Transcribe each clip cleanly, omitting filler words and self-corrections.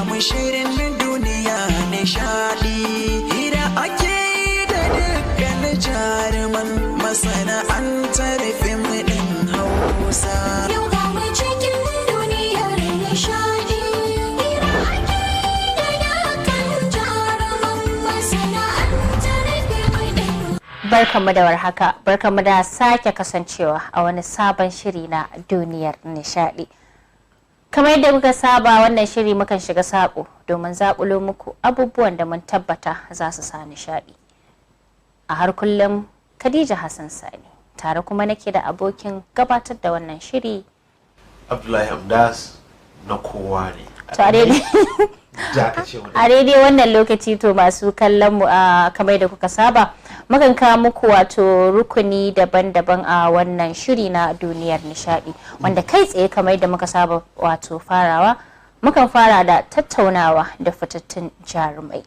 Mu shirin duniya nishadi, hira ake yi da dukkan jaruman masana'antar fim ɗin Hausa. Yau ga mu cikin duniyar nishadi, hira ake da dukkan jaruman masana'antar fim ɗin. Barkanmu da warhaka, barkanmu da sake kasancewa a wani sabon shiri na duniyar nishadi. Kamar yadda muka saba, wannan shiri mukan shiga saƙo domin zaƙulo muku abubuwan da mun tabbata za su sa nishadi. A har kullum Khadija Hassan Sani, tare kuma nake da abokin gabatar da wannan shiri Abdullahi Hamdas na kowa ne. To a daidai Da aka ce wani. A daidai wannan lokaci, to masu kallon mu, a kamar da kuka saba, mukan kawo muku wato rukuni daban-daban a wannan shiri na duniyar nishadi, wanda kai tsaye kamar yadda muka saba wato farawa, mukan fara da tattaunawa da fitattun jarumai.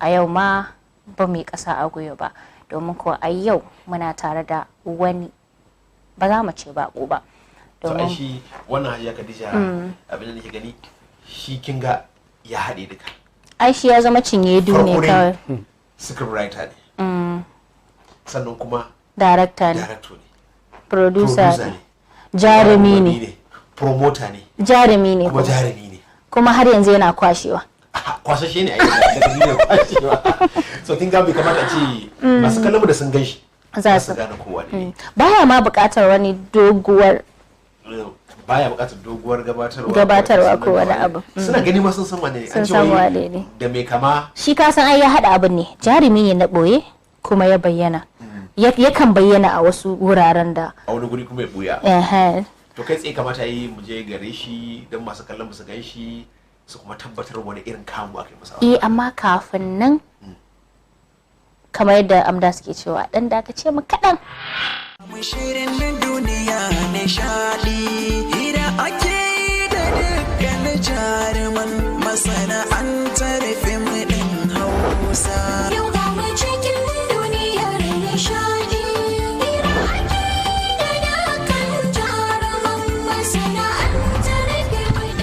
A yau ma ba mu yi ƙasa a gwiwa ba, domin kuwa a yau muna tare da wani, ba za mu ce baƙo ba, To ai domin shi wannan, Hajiya Khadija, abin da nake gani shi, kin ga ya haɗe duka. Ai shi ya zama cinye ne Farko dai, kawai. Script writer ne. Sannan kuma Director ne. Director ne. Producer Producer ne. ne. Jarumi ne. Promoter ne. Jarumi ne. Kuma kuma jarumi ne. Kuma har yanzu yana kwashewa. Kwasashe ne a yi daga duniyar kwashewa. So kin ga bai kamata a ce masu kallon mu da sun gan shi Za su su gane kowa ne. Baya ma buƙatar wani doguwar Baya buƙatar doguwar gabatarwa. Gabatarwa ko wani abu. Suna gani ma sun san wane ne. Sun An ce san wai wane ne. Da mai kama. Shi ka san ai ya haɗa abin ne, jarumi ne na ɓoye kuma ya bayyana. Yakan bayyana a wasu wuraren da A wani guri kuma ya buya. Ehe. To kai tsaye kamata yi mu je gare shi don masu kallon mu su gan shi su kuma tabbatar wani irin kamu aka yi masa. Eh, amma kafin nan, kamar yadda amda suke cewa, ɗan dakace mu kaɗan. Mu shirin duniya nishadi, hira ake yi da dukkan jaruman masana'antar fim ɗin Hausa. Yau ga mu cikin duniyar nishadi, hira ake da dukkan jaruman masana'antar fim ɗin.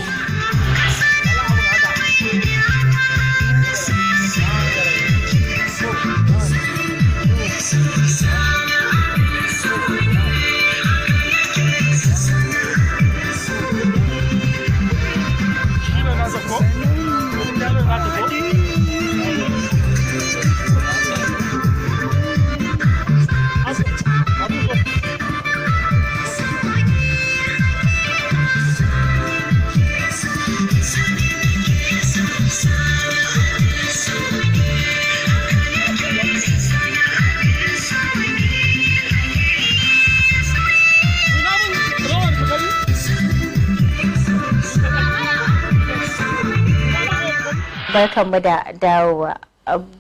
Barkanmu da dawowa,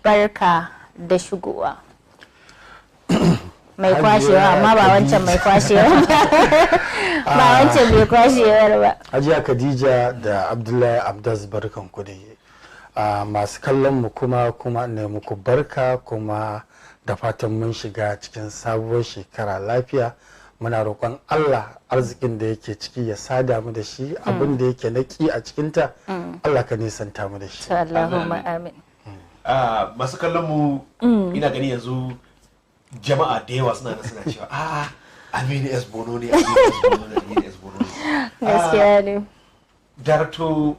barka da shigowa mai kwashewa, amma ba wancan mai kwashewa ba, ba wancan mai kwashewar ba. Hajiya Khadija da Abdullahi Abdas, barkan ku dai. Masu kallon mu kuma ne muku barka kuma da fatan mun shiga cikin sabuwar shekara lafiya. Muna roƙon Allah arzikin da yake ciki ya sada mu da shi, abin da yake na ƙi a cikinta Allah ka nisanta mu da shi. To, Allahumma amin. Ah, masu kallon mu, ina gani yanzu jama'a da yawa suna nan suna cewa a Aminu S Bono ne, Aminu S Bono ne, Aminu S Bono ne. Gaskiya ne. Director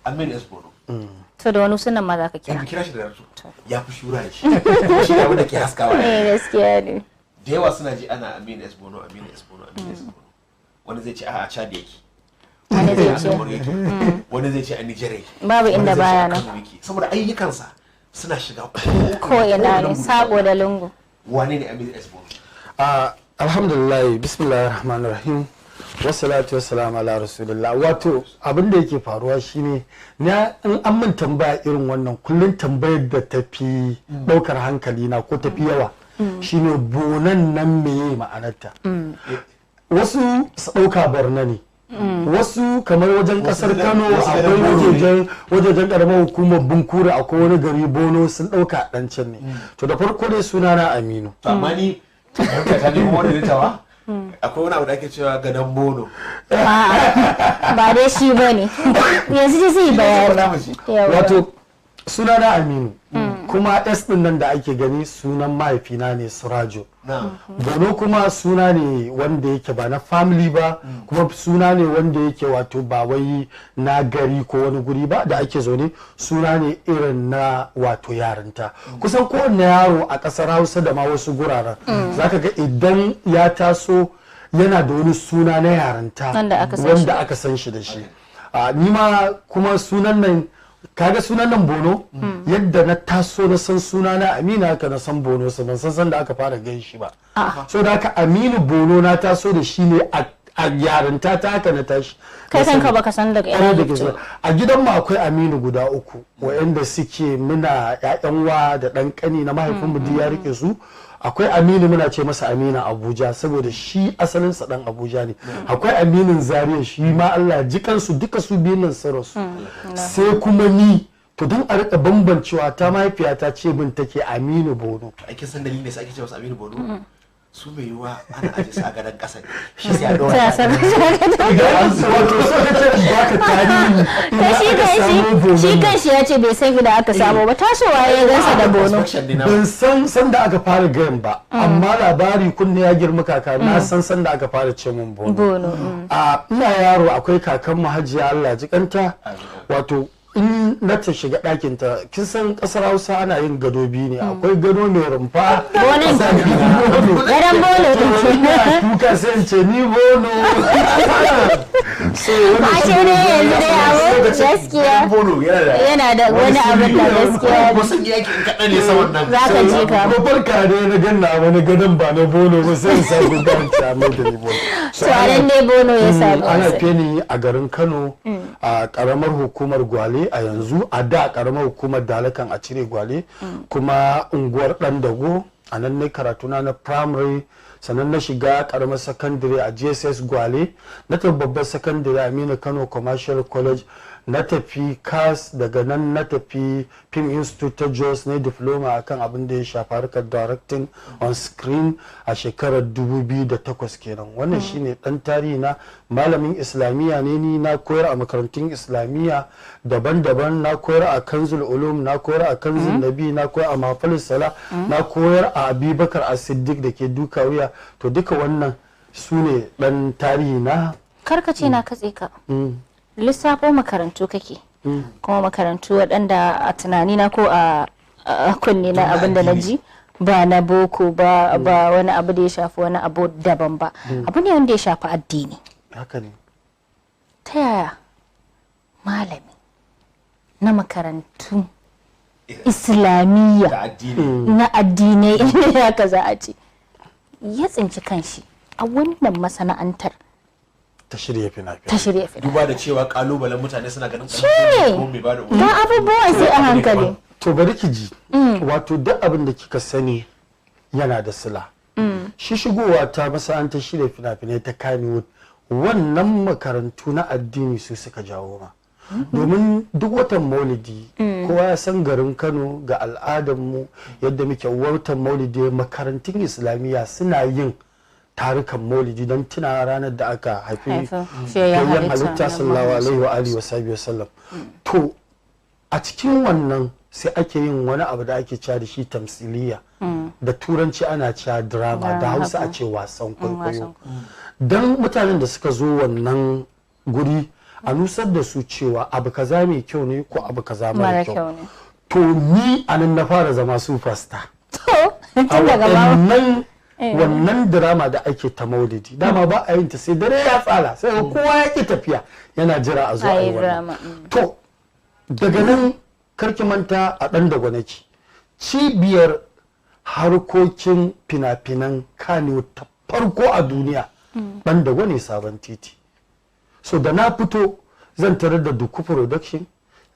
Aminu S Bono. To, da wani sunan ma za ka Kira kira. Kira shi da director ya fi shura da shi, shi ne abin da ke haskawa. Eh, gaskiya ne. Da yawa suna ji ana Aminu S Bono, Aminu S Bono, Aminu S Bono. Wani zai ce a Chad yake, Wani zai a ce Kamaru yake, wani zai ce a Niger yake, Babu wani inda zai ce a baya nan. Kano yake, saboda ayyukansa suna shiga ko ina ne, lungu. Sako da lungu. Wane ne Aminu S Bono? Alhamdulillah, bismillahir rahmanir rahim, wassalatu wassalamu ala rasulillah. Wato abin da yake faruwa shine na in an min tambaya irin wannan, kullun tambayar da tafi daukar hankali na ko tafi yawa shine bonan nan meye ma'anarta. Wasu su dauka Barna ne, wasu kamar wajen kasar Kano Wasu akwai ganin Bono ne. wajejen karamar hukumar Bunkure akwai wani gari Bono, sun dauka dan can ne. To, da farko dai sunana Aminu. To amma ni fahimta ta ne kuma wani littawa Akwai wani abu da ake cewa gadon bono. A'a, ba dai shi ba ne, yanzu dai zai bayani. Faɗa mu ji. Yawwa. Wato sunana Aminu, kuma S din nan da ake gani sunan mahaifina ne, Surajo. Na'am. Bono kuma suna ne wanda yake ba na family ba, kuma suna ne wanda yake wato ba wai na gari ko wani guri ba da ake zaune, suna ne irin na wato yarinta. Kusan kowanne yaro a kasar Hausa da ma wasu guraren zaka ga idan ya taso yana da wani suna na yarinta wanda aka san shi wanda da aka san shi da shi. Ni ma kuma sunan nan, kaga sunan nan Bono, yadda na taso na san suna na Aminu haka na san Bono, sa ban san sanda aka fara gan shi ba. So da haka Aminu Bono na taso da shi ne a yarinta ta, haka na tashi. Kai Na kanka baka san daga ina Kwarai da ya fito. gaske. A gidanmu akwai Aminu guda uku waɗanda suke muna ƴaƴan wa da ɗan ƙani na mahaifinmu, duk ya rike su. Akwai Aminu muna ce masa Aminu Abuja saboda shi asalinsa ɗan Abuja ne. Akwai Aminin Zaria, shi ma Allah ji kansu duka su biyun nan sun rasu. Sai kuma ni. To don a rika bambancewa ta, mahaifiyata ce min take Aminu Bono. Ake san dalilin da yasa ake ce masa Aminu Bono? Su mai yiwuwa ana aje su a gadon ƙasa ne. Shi sai a ɗora Sai a shi a saka gadon. Wato so kace in baka tarihi To ina shi aka kan samo Bono shi nan. kan shi ya ce bai san ina aka samo ba, tasowa ya gansa da Bono. Prospection ne na Ban san sanda aka fara gayan ba, amma labari kunne ya girma kaka, na san sanda aka fara ce mun Bono. Bono. A ina yaro akwai kakan mu Hajiya, Allah jikanta, wato in na ta shiga ɗakin ta, kin san ƙasar Hausa ana yin gado biyu ne, akwai gado mai rumfa. Bonon. Bono. Gadon Bono din. Ina kuka sai in ce ni Bono. So A ce dai yanzu dai abu gaskiya Bono yana da yana da wani abin da gaskiya ko san yaki in kaɗan ne saman nan. za ka je ka. Ko farka ne na ganna a wani gadon ba na Bono ba, sai in sa kuka in ce a mai da ni Bono. So To a nan ne Bono ya samu ana asali. haife ni a garin Kano, a karamar hukumar Gwale a yanzu, a da karamar hukumar Dalakan a cire Gwale, kuma unguwar Dan Dago. A nan ne karatuna na primary, sannan na shiga karamar secondary a GSS Gwale, na tafi babbar secondary a Aminu Kano Commercial College, na tafi CAS, daga nan na tafi Film Institute ta Jos na diploma akan abin da ya shafi harkar directing on screen a shekarar 2008 kenan. Wannan shine dan tarihi na. Malamin islamiyya ne ni, na koyar a makarantun islamiyya daban-daban, na koyar a Kanzul Ulum, na koyar a Kanzul Nabi, na koyar a Mafalus Sala, na koyar a Abubakar As-Siddiq da ke Duka Wuya. To duka wannan su ne dan tarihi na. Karka ce na katse ka. Lissafo makarantu kake, kuma makarantu waɗanda a tunanina ko a kunne na abin da na ji ba na boko ba, ba wani abu da ya shafi wani abu daban ba, abu ne wanda ya shafi addini. Haka ne. Ta yaya malami na makarantu islamiyya Da addini. na addinai haka za a ce ya tsinci kanshi a wannan masana'antar ta shirya fina-finai? Ta shirya fina. Duba da cewa kalubalen mutane suna ganin Shine. ko mai bada Ga abubuwan sai a hankali. To bari ki ji, wato duk abin da kika sani yana da sila. Shi shigowa ta masana'antar shirya fina-finai ta Kannywood, wannan makarantu na addini su suka jawo ma, domin duk watan maulidi, kowa ya san garin Kano ga al'adarmu yadda muke, watan maulidi makarantun islamiyya suna yin tarukan maulidi don tuna ranar da aka haifi Haifi fiyayyen fiyayyen halitta, halitta sallallahu alaihi wa alihi wa sahbihi wasallam. To a cikin wannan sai ake yin wani abu da ake cewa da shi tamsiliya, da turanci ana cewa drama, da Drama, Hausa a haka. ce wasan kwaikwayo, Wasan. don mutanen da suka zo wannan guri a nusar da su cewa abu kaza mai kyau ne ko abu kaza mara Mara kyau. kyau ne. To ni a nan na fara zama superstar. To A tun daga ba wannan drama da ake ta maulidi, dama ba a yin ta sai dare ya tsala, sai ga kowa ya ki tafiya yana jira a zo A a yi yi drama, wannan. To daga nan, karki manta a ɗan da gwanaki cibiyar harkokin fina-finan Kano ta farko a duniya, ɗan da ne Sabon Titi. So da na fito zan tarar da Duku Production,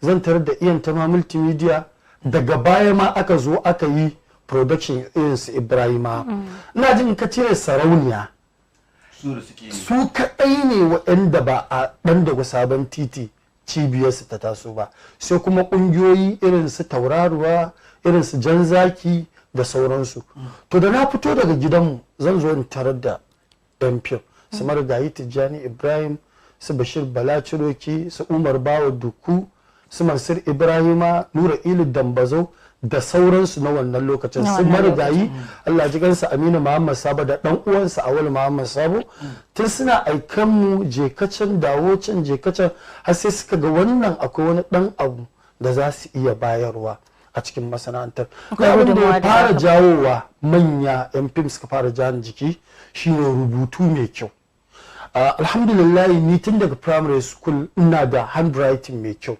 zan tarar da Iyan Tama Multimedia, daga baya ma aka zo aka yi production irin su Ibrahima. Ina jin ka cire Sarauniya, su da suke su kaɗai ne waɗanda ba a ɗan daga Sabon Titi cibiyarsu ta taso ba, sai kuma ƙungiyoyi irin su Tauraruwa, irin su Jan Zaki da sauransu. To da na fito daga gidanmu zan zo in tarar da yan fim, su Marigayi Tijjani Ibrahim, su Bashir Bala Ciroki, su Umar Bawa Duku, su Mansur Ibrahima, Nura Ilu Dambazo da sauransu na wannan lokacin, Na su wannan Marigayi, Allah ji kansa, Aminu Muhammad Sabo da dan uwansa Awal Muhammad Sabo. Tun suna aikan mu je ka can, dawo can, je ka can, har sai suka ga wannan akwai wani dan abu da za su iya bayarwa a cikin masana'antar. Akwai Abin da gudunmawa ya da fara za ka jawowa manya yan fim suka fara jan jiki shine rubutu mai kyau. Alhamdulillah, ni tun daga primary school ina da handwriting mai kyau.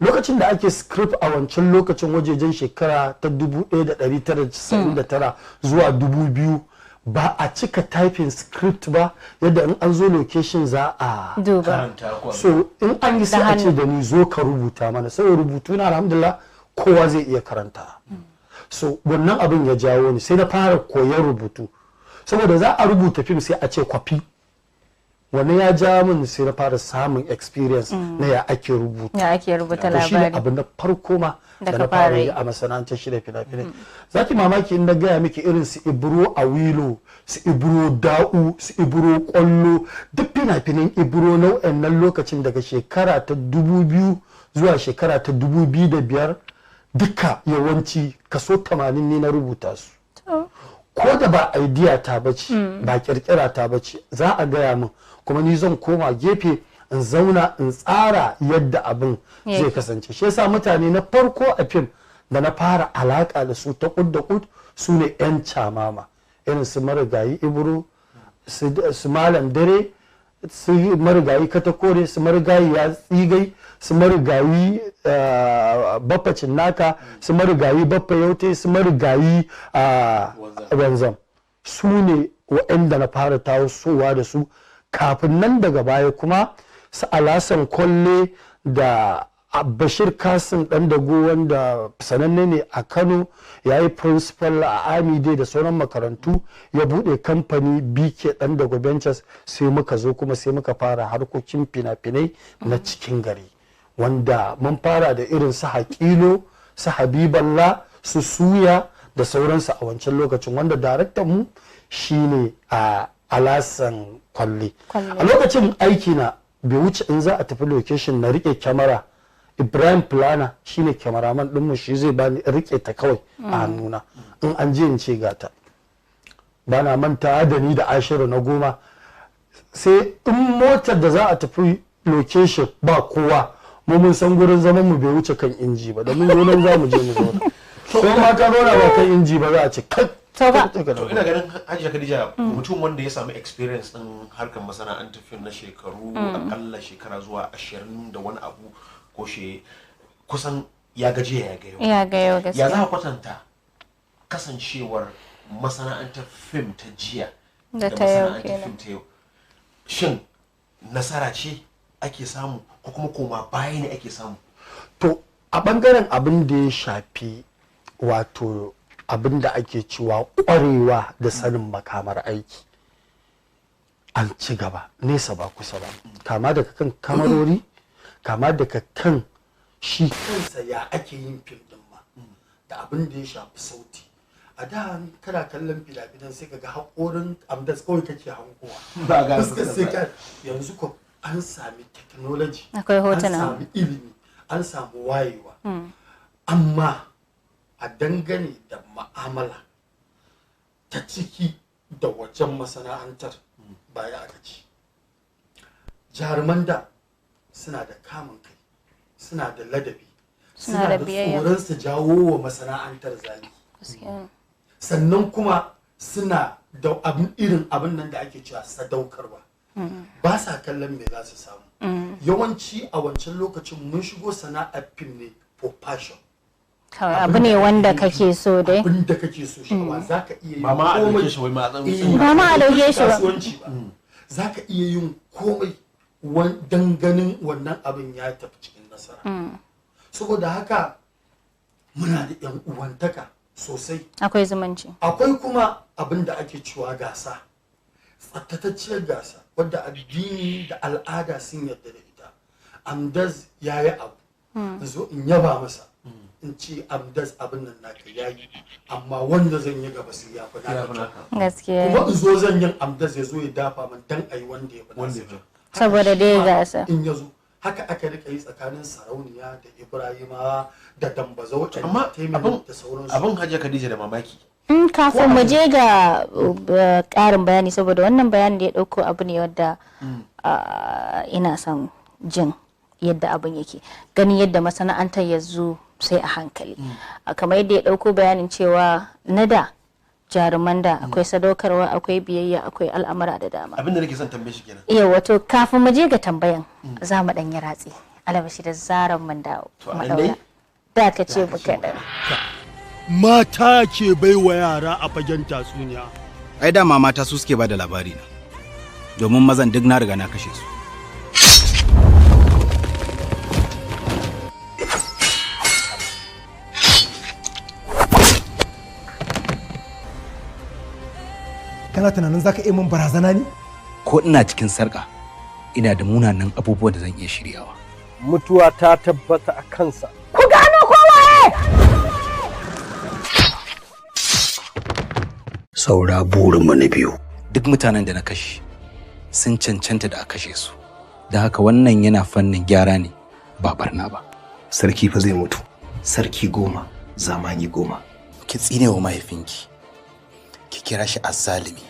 Lokacin da ake script a wancan lokacin, wajejen shekara ta 1999 zuwa 2000, ba a cika typing script ba yadda in an zo location za a duba. Karanta ko So in an yi, sai a ce hannu. da ni, "Zo ka rubuta mana." Sai rubutu na, alhamdulillah, kowa zai iya karanta. So wannan abin ya jawo ni sai na fara koyon rubutu, saboda za a rubuta fim sai a ce kwafi. Wannan ya ja min sai na fara samun experience na ya ake rubutu. Ya ake rubuta To shi ne labari. abu na farko ma da da ka na fara fara yi yi. a masana'antar shirya fina-finai. Za ki mamaki in na gaya miki irin su Ibro Awilo, su Ibro Da'u, su Ibro Kwallo, duk fina-finan Ibro nau'in nan lokacin daga shekara ta 2000 zuwa shekara ta 2005, duka yawanci kaso 80 ne na rubuta su. Ko da ba idea ta bace, ba kirkira ta bace, za a gaya min kuma ni zan koma gefe in zauna in tsara yadda abin zai Yake. kasance. Shi yasa mutane na farko a fim da na fara alaka da su ta kud da kud su ne yan Camama, irin su Marigayi Ibro, su Malam Dare, su Marigayi Katakore, su Marigayi Ya Tsigai, su Marigayi Baffa Cinnaka, su Marigayi Baffa Yaute, su Marigayi Wanzam. Su ne waɗanda na fara tasowa da su. Kafin nan daga baya kuma su Alasan Kwalle da Bashir Kasim Dan Dago, wanda sananne ne a Kano, ya yi principal a Amide da sauran makarantu, ya bude kamfani BK Dan Dago Ventures. Sai muka zo kuma sai muka fara harkokin fina-finai na cikin gari, wanda mun fara da irin su Haƙilo, su Habiballa, su Suya da sauransu a wancan lokacin, wanda daraktan mu shine a Alasan Kwalle. Kwalle. A lokacin aiki na bai wuce in za a tafi location na rike kyamara, Ibrahim Plana shine kyamaraman dinmu, shi zai bani in rike ta kawai a hannuna, in an je in ce gata. Ba na manta da ni da Ashiru na Goma, sai in motar da za a tafi location ba kowa, mu mun san gurin zaman mu bai wuce kan inji ba, da mun zo nan za mu je mu zauna. Ko ma ka zauna ba kan inji ba, za a ce kai. To ba. To, ina ganin Hajiya Khadija, mutum wanda ya samu experience din harkar masana'antar fim na shekaru akalla shekara zuwa 20 da wani abu, ko she kusan ya gaje ya ga yau. Ya ga yau. Ya za Gaskiya. ka kwatanta kasancewar masana'antar fim ta jiya Da ta yau masana'antar kenan. fim ta yau? Shin nasara ce ake samu ko kuma koma baya ne ake samu? To, a bangaren abin da ya shafi, wato abin da ake cewa kwarewa da sanin makamar aiki, an ci gaba nesa ba kusa ba, kama daga kan kamarori, kama daga kan shi kansa ya ake yin fim din ma, da abin da ya shafi sauti. A da kana kallon fina-finan sai kaga haƙorin Amdas kawai kake hangowa. Ba ga fuskar sai ka. Yanzu ko an sami technology, Akwai an hotuna. sami ilimi, an samu wayewa. Amma a dangane da ma'amala ta ciki da wajen masana'antar, baya aka ci. Jaruman da suna da kamun kai, suna da ladabi, Suna da biyayya. tsoron su jawo wa masana'antar zagi. Gaskiya. Sannan kuma suna da abin irin abin nan da ake cewa sadaukarwa, ba sa kallon me za su samu. Yawanci a wancan lokacin mun shigo sana'ar fim ne for passion. Kawai abu ne wanda kake so dai. Abin da kake so, sha'awa, za ka iya yin Ba ma a komai. ɗauke shi wai ma a tsayin Eh, Ba ma a ɗauke shi ba. kasuwanci ba. Za ka iya yin komai dan ganin wannan abin ya tafi cikin nasara. Saboda haka muna da yan uwantaka sosai. Akwai zumunci. Akwai kuma abin da ake cewa gasa, tsaftatacciyar gasa wadda addini da al'ada sun yarda da ita. Amdaz ya yi abu, in zo in yaba masa. In ce Amdas, abin nan naka yayi, amma wanda zan yi gaba sai ya fi Ya naka fi kyau. naka. Gaskiya. Kuma in zo zan yin, Amdas ya zo ya dafa min dan ayi wanda ya fi Wanda nasa ya fi. kyau. Haka Saboda shi dai ma gasa. in ya zo, haka aka rika yi tsakanin Sarauniya da Ibrahima da Dambazau Amma Entertainment abin da sauransu. abin, Hajiya Khadija, da mamaki. Kafin mu je ga ƙarin bayani, saboda wannan bayanin da ya ɗauko abu ne wadda ina son jin yadda abin yake, ganin yadda masana'antar yanzu sai a hankali. Kamar yadda ya ɗauko bayanin cewa na da, jaruman da, akwai sadaukarwa, akwai biyayya, akwai al'amura da dama. Abin da nake son tambaye shi kenan. Iya, wato kafin mu je ga tambayan, za mu ɗan yi ratsi, alabashi da zaran mun dawo To, a mu nan dai? ɗaura. Da ka ce mu kaɗan. Mata ke baiwa yara a fagen tatsuniya. Ai dama mata su suke bada labari na, domin mazan duk na riga na kashe su. Kana tunanin zaka iya min barazana ne? Ko ina cikin sarka, ina da munanan abubuwan da zan iya shiryawa. Mutuwa ta tabbata a kansa. Ku gano kowa. Saura burinmu na biyu. Duk mutanen da na kashe sun cancanta da a kashe su, don haka wannan yana fannin gyara ne, ba barna ba. Sarki fa zai mutu. Sarki 10, zamani 10. Ki tsine wa mahaifinki, ki kira shi azzalimi.